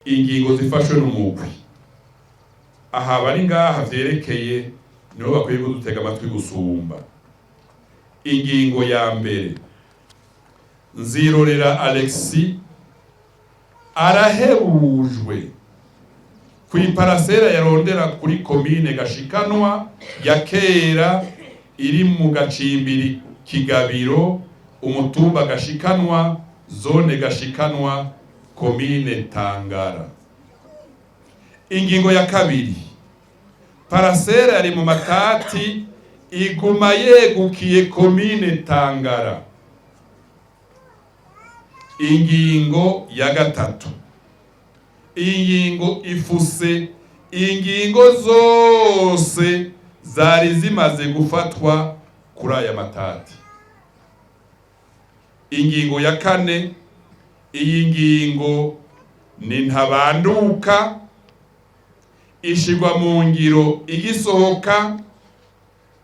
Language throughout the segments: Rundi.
Ingingo zifashwe n'umugwi aha bari ngaha vyerekeye nibo bakwiye kudutega amatwi gusumba. Ingingo ya mbere: Nzirorera Alexis arahebujwe kw'iparasera yarondera kuri komine Gashikanwa ya kera, iri mu gacimbiri Kigabiro, umutumba Gashikanwa, zone Gashikanwa, komine Tangara. Ingingo ya kabiri: parasera yari mu matati iguma yegukiye komine Tangara. Ingingo ya gatatu: iyi ngingo ifuse ingingo zose zari zimaze gufatwa kuri aya matati. Ingingo ya kane: iyi ngingo ni ntabanduka, ishigwa mu ngiro igisohoka,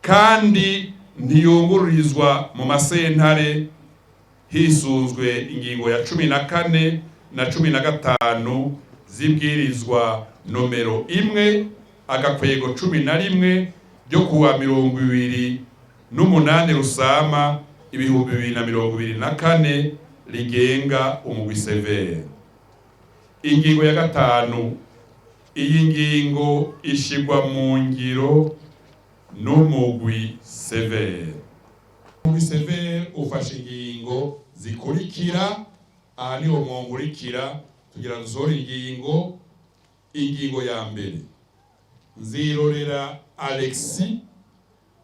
kandi ntiyungururizwa mu masentare, hisunzwe ingingo ya 14 na 15 z'ibwirizwa nomero 1/11 ryo kuwa 28 Rusama 2024, rigenga umugwi CVR. Ingingo ya gatanu: iyi ngingo ishigwa mu ngiro n'umugwi CVR. Umugwi CVR ufashe ingingo zikurikira. Aha niho mwungurikira kugira dusohore ingingo. Ingingo ya mbere: Nzirorera Alexis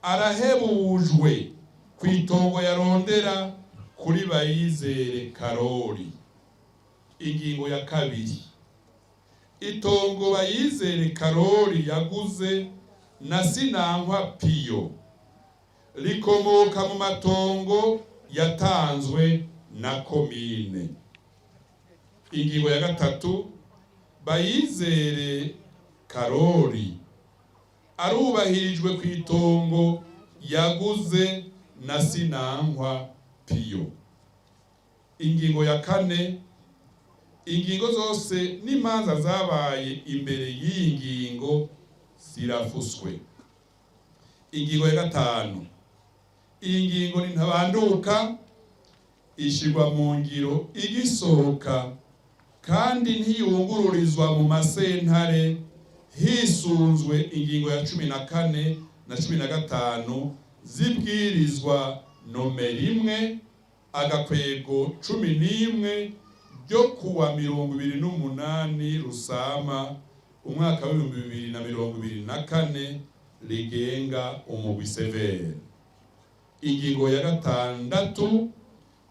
arahebujwe ku itongo yarondera kuri Bayizere Karori. Ingingo ya kabiri: itongo Bayizere Karori yaguze na Sinankwa Piyo rikomoka mu matongo yatanzwe na komine. Ingingo ya gatatu: Bayizere Karori arubahirijwe ku itongo yaguze na Sinankwa Piyo. Ingingo ya kane: ingingo zose n'imanza zabaye imbere y'iyi ngingo zirafuswe. Ingingo ya gatanu: iyi ngingo ni ntabanduka, ishigwa mu ngiro igisohoka, kandi ntiyungururizwa mu masentare, hisunzwe ingingo ya 14 na 15 z'ibwirizwa nomero 1/11 ryo kuwa 28 Rusama umwaka w'2024, rigenga umugwi CVR. Ingingo ya gatandatu: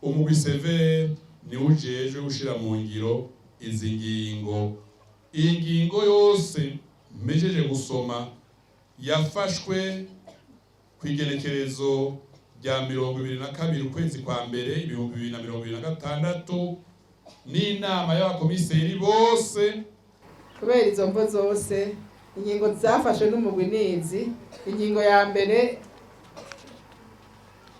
umugwi CVR niwo ujejwe gushira mu ngiro izi ngingo. Iyi ngingo yose mpejeje gusoma yafashwe ku igenekerezo rya 22 ukwezi kwa mbere 2026 n'inama y'abakomiseri bose. Kubera izo mvo zose, ingingo zafashwe n'umugwi nizi: ingingo ya mbere: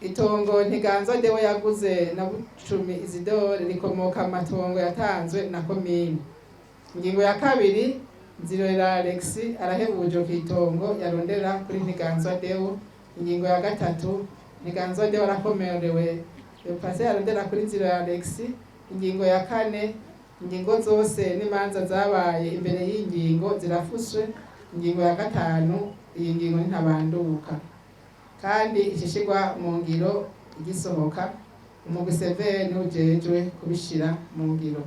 itongo Ntiganzwa Dewo yaguze na Bucumi Izidore rikomoka mu matongo yatanzwe na komine. Ingingo ya kabiri: Nzirorera Alexis arahebuje ku itongo yarondera kuri Ntiganzwa Deo. Ingingo ya gatatu: Ntiganzwa Deo arakomerewe pase yarondera kuri Nzirorera Alexis. Ingingo ya kane: ingingo zose n'imanza zabaye imbere y'ingingo zirafuswe. Ingingo ya gatanu: iyi ngingo ntabanduka kandi ishishirwa mu ngiro igisohoka. Umugwi CVR niwo ujejwe kubishira mu ngiro.